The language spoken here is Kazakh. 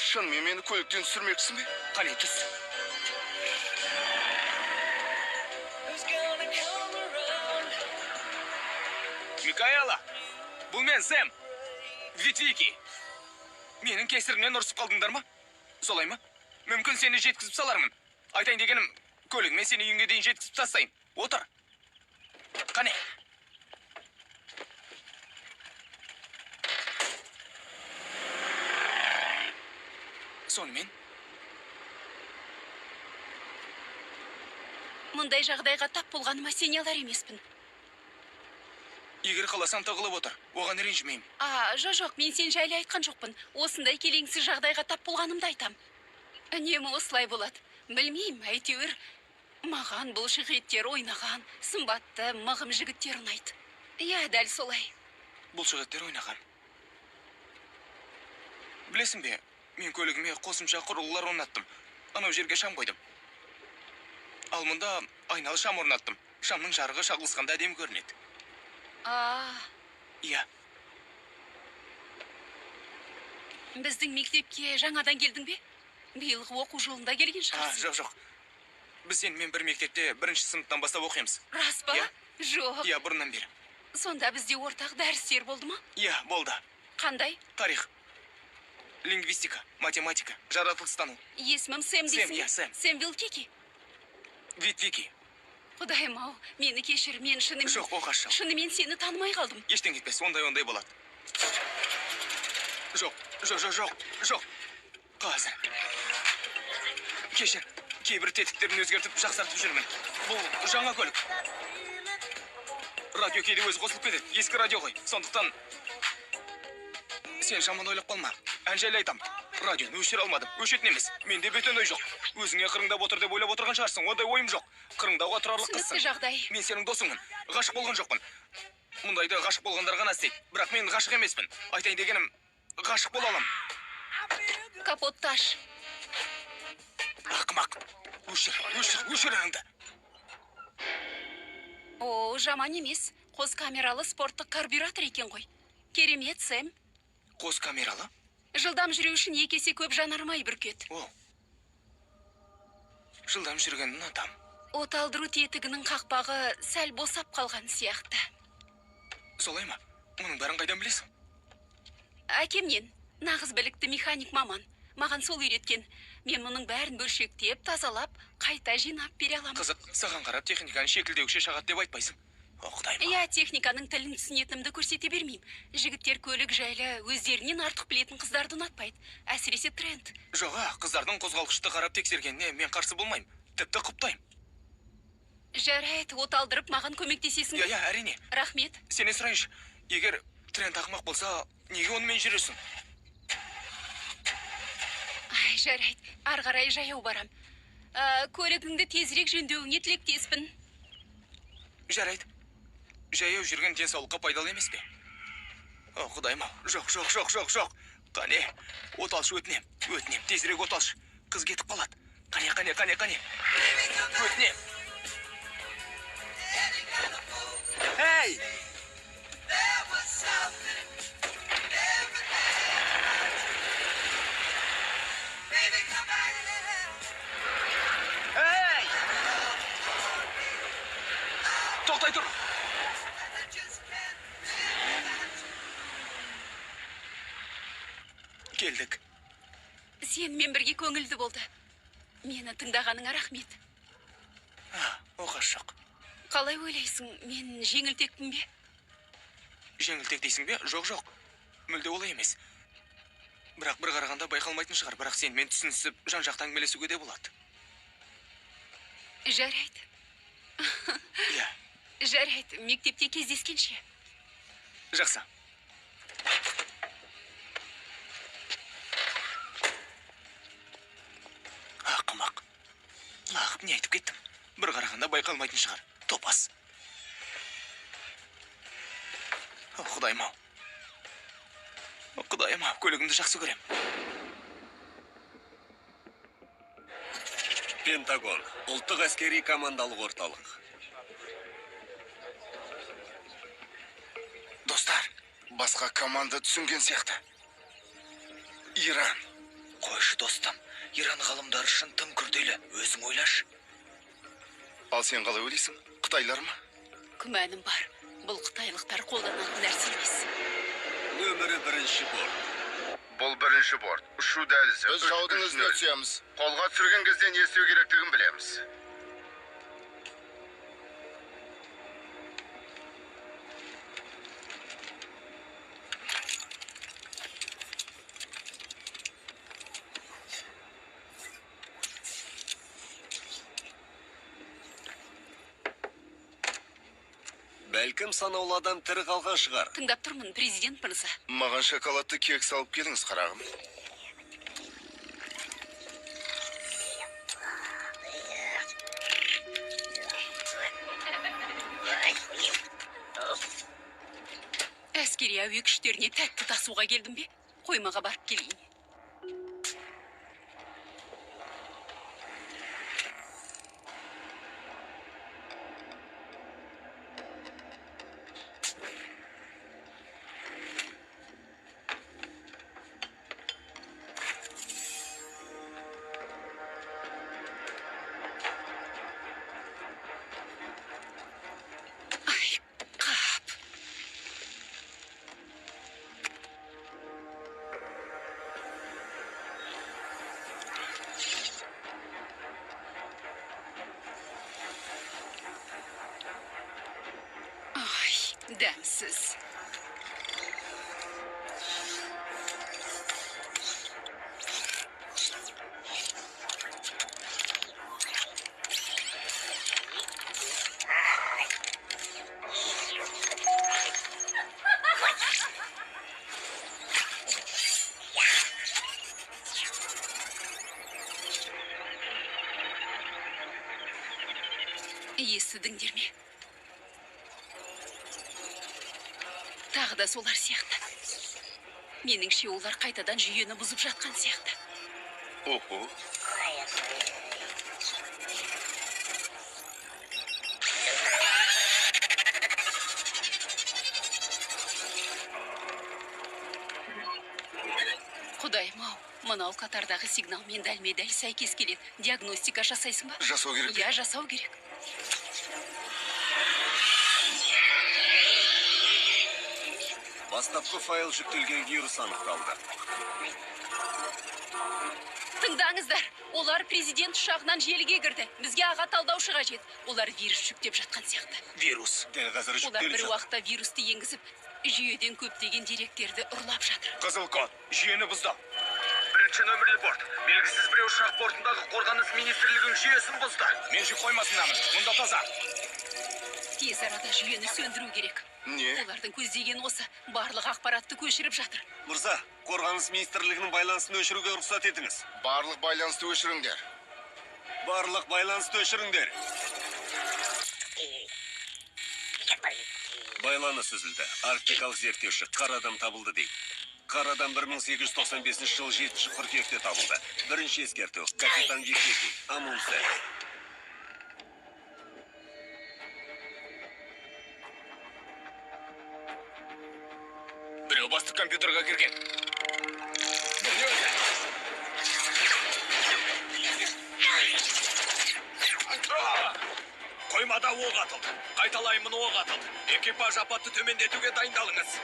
Шынымен мені көліктен түсірмекшісің бе? Қане, түс. Микаэла, бұл мен Сэм. Витвики. Менің кесірімнен ұрысып қалдыңдар ма? Солай ма? Мүмкін сені жеткізіп салармын. Айтайын дегенім, көлігімен сені үйіңе дейін жеткізіп тастайын. Отыр. Қане. Сонымен, Мұндай жағдайға тап болғаныма сене алар емеспін. Егер қаласаң тығылып отыр. Оған ренжімеймін. А, жоқ, жоқ, мен сен жайлы айтқан жоқпын. Осындай келеңсіз жағдайға тап болғанымды айтам. Үнемі осылай болады. Білмеймін, әйтеуір маған бұлшық еттері ойнаған, сымбатты, мығым жігіттер ұнайды. Иә, дәл солай. Бұлшық еттер ойнаған. Білесің бе, мен көлігіме қосымша құрылғылар орнаттым. Анау жерге шам қойдым. Ал мұнда айналы шам орнаттым. Шамның жарығы шағылысқанда әдемі көрінеді. А, Иә, біздің мектепке жаңадан келдің бе? Биылғы оқу жылында келген а, шығарсың. жоқ, жоқ. Біз сенімен бір мектепте бірінші сыныптан бастап оқимыз. Рас па? Иә. Жоқ. Иә, бұрыннан бері. Сонда бізде ортақ дәрістер болды ма? Иә, болды. Қандай? Тарих, лингвистика, математика, жаратылыстану. Есімім Сэм Сэм, дейсің бе? иә, Сэм. Сэм Вилкики. Витвики. Құдайым ау, мені кешір, мен шынымен... Жоқ, оқасы жоқ. Шынымен сені танымай қалдым. Ештеңе етпес, ондай-ондай болады. Жоқ, жоқ, жоқ, жоқ, жоқ. Қазір. Кешір, кейбір тетіктерін өзгертіп, жақсартып жүрмін. Бұл жаңа көлік. Радио кейде өзі қосылып кетеді. Ескі радио ғой. Сондықтан сен жаман ойлап қалма. Ән жайлы айтам. Радионы өшіре алмадым. Өшетін емес. Менде бөтен ой жоқ. Өзіңе қырыңдап отыр деп ойлап отырған шығарсың. Ондай ойым жоқ. Қырыңдауға тұрарлық Түсінікті қызсың. жағдай. Мен сенің досыңмын. Ғашық болған жоқпын. Мұндайды ғашық болғандар ғана істейді. Бірақ мен ғашық емеспін. Айтайын дегенім, ғашық бола алам. Капотты аш. Ақымақ. Өшір, өшір, өшір әніңді. О, жаман емес. Қос камералы спорттық карбюратор екен ғой. Керемет, Сэм. Қос камералы? Жылдам жүру үшін екі есе көп жанармай бүркеді. О. Жылдам жүргенін ұнатам. Оталдыру тетігінің қақпағы сәл босап қалған сияқты. Солай ма? Мұның бәрін қайдан білесің? Әкемнен, нағыз білікті механик маман. Маған сол үйреткен. Мен мұның бәрін бөлшектеп, тазалап, қайта жинап бере аламын. Қызық, саған қарап техниканы шекілдеуікше шағады деп айтпайсың. О, құдайым. Иә, техниканың тілін түсінетінімді көрсете бермеймін. Жігіттер көлік жайлы өздерінен артық білетін қыздарды ұнатпайды. Әсіресе Трент. Жоға, қыздардың қозғалтқышты қарап тексергеніне мен қарсы болмаймын. Тіпті құптаймын. Жарайды, оталдырып маған көмектесесің Иә, бе? иә, әрине. Рахмет. Сенен сұрайыншы, егер Трент ақымақ болса, неге онымен жүресің? Ай, жарайды, ары қарай жаяу барам. Көлігіңді тезірек жөндеуіңе тілектеспін. Жарайды. Жаяу жүрген денсаулыққа пайдалы емес пе? О, құдайым ау, жоқ, жоқ, жоқ, жоқ, жоқ. Қане, оталшы өтінем, өтінем, тезірек оталшы. Қыз кетіп қалады. Қане, қане, қане, қане. Өтінем. Эй! Эй! Тоқтай тұр. Келдік. Сенімен бірге көңілді болды. Мені тыңдағаныңа рахмет. А, оқасы жоқ. Қалай ойлайсың, мен жеңілтекпін бе? Жеңілтек дейсің бе? Жоқ, жоқ. Мүлде олай емес. Бірақ бір қарағанда байқалмайтын шығар. Бірақ сенімен түсінісіп, жан-жақты әңгімелесуге де болады. Жарайды. Иә, Жарайды, мектепте кездескенше. жақсы. Ақымақ. Лағып не айтып кеттім? Бір қарағанда байқалмайтын шығар. Топас. О, Құдайым ау. О, Құдайым ау, көлігімді жақсы көрем. Пентагон, ұлттық әскери командалық орталық. Достар, басқа команда түсінген сияқты. Иран. Қой. Қарашы, достым, Иран ғалымдары үшін тым күрделі. Өзің ойлашы. Ал сен қалай ойлайсың? Қытайлар ма? Күмәнім бар. Бұл қытайлықтар қолданатын нәрсе емес. Нөмірі бірінші борт. Бұл бірінші борт. Ұшу дәлізі. Біз жаудың ізіне түсеміз. Қолға түсірген кезде не істеу керектігін білеміз. Бәлкім санаулы адам тірі қалған шығар. Тыңдап тұрмын, президент мырза. Маған шоколадты кекс алып келіңіз, қарағым. Әскери әуе күштеріне тәтті тасуға келдім бе? Қоймаға барып келейін. Ай, қап. Ай, дәмсіз. Естідіңдер ме? Тағы да солар сияқты. Меніңше, олар қайтадан жүйені бұзып жатқан сияқты. Охо. Құдайым ау, мынау Катардағы сигналмен дәлме-дәл сәйкес келеді. Диагностика жасайсың ба? Жасау керек пе? Иә, жасау керек. Бастапқы файл жүктелген вирус анықталды. Тыңдаңыздар, олар президент ұшағынан желіге кірді. Бізге аға талдаушы қажет. Олар вирус жүктеп жатқан сияқты. Вирус. Дәл қазір Олар жүктеліп бір жатыр. уақытта вирусты енгізіп, жүйеден көптеген деректерді ұрлап жатыр. Қызыл код. Жүйені бұзды. Бірінші нөмірлі борт. Белгісіз біреу ұшақ бортындағы қорғаныс министрлігінің жүйесін бұзды. Мен жүк қоймасындамын. Мұнда таза. Тез арада жүйені сөндіру керек. Не? Олардың көздегені осы. Барлық ақпаратты көшіріп жатыр. Мырза, қорғаныс министрлігінің байланысын өшіруге рұқсат етіңіз. Барлық байланысты өшіріңдер. Барлық байланысты өшіріңдер. Байланыс үзілді. Арктикалық зерттеуші қар адам табылды дейді. Қар адам 1895 жылы 7 қыркүйекте табылды. Бірінші ескерту. Капитан Витвики, Амундсен. Біреу басты компьютерге кірген. Бұл не өзі? Қоймада оқ атылды. Қайталаймын, оқ атылды. Экипаж апатты төмендетуге дайындалыңыз.